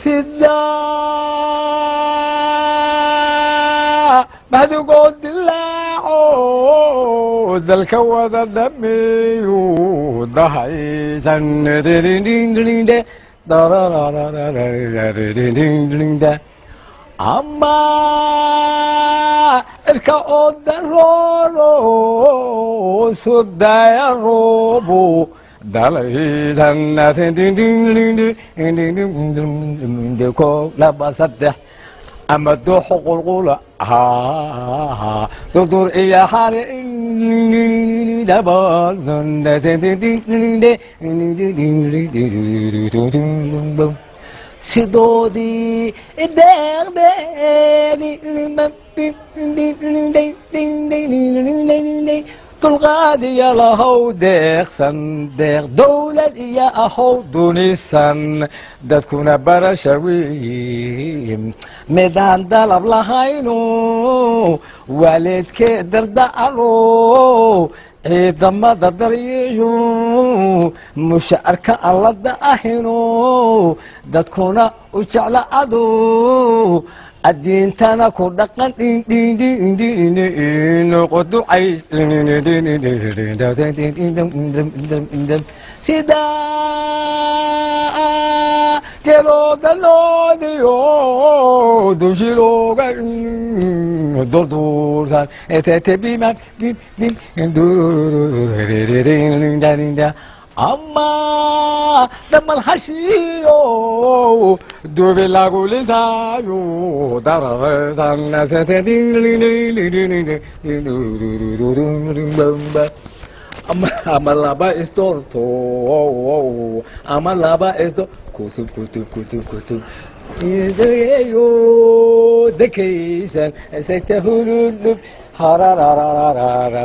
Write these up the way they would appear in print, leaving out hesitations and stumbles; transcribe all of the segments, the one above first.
Sida mahdigoo dilaaco dalka wada dhameeyu dahaysan, ama cirka oo darooro sudaya roobu dalaysan, ko laba saddex ama dooxo qulqula durdur iyo xare, sidoodii deeqdeeni dulqaad iyo lahow deeqsan deeq dowlad iyo ahow dunisan, dadkuna barasha weeye midaan dalab lahayno waalidkee dardacalo, ciidamada daryeesho mushaarka alla daahino, dadkuna u jecla ado addiintana ku dhaqan noqoducays, sida gelooda loodiyo dushilooga durduursan, ama damal hashiyo dubi lagu lisaayo dararsan, ama laba isdoorto ama laba isdo kutub kutub kutub kutub idayo dekaysan saytahululub hararararara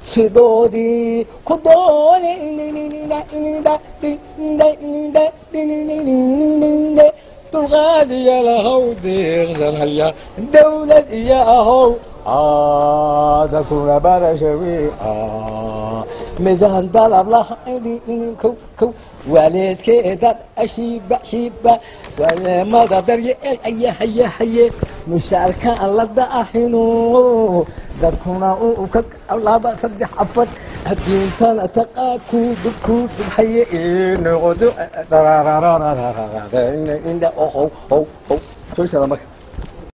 sidoodii ku dooni dulqaad iyo lahow deeqsan haya dowlad iyo ahow dadkuna barashawe midaan dalab lahayn kow kow waalidkeeda ashiiba shiiba waaleemada daryeel haye haye haye mushaarka aan la daahino, dadkuna uu ka laba saddex afar addiintana taqaa kuudub kuudub haye noqodo ohow how soo shada marka.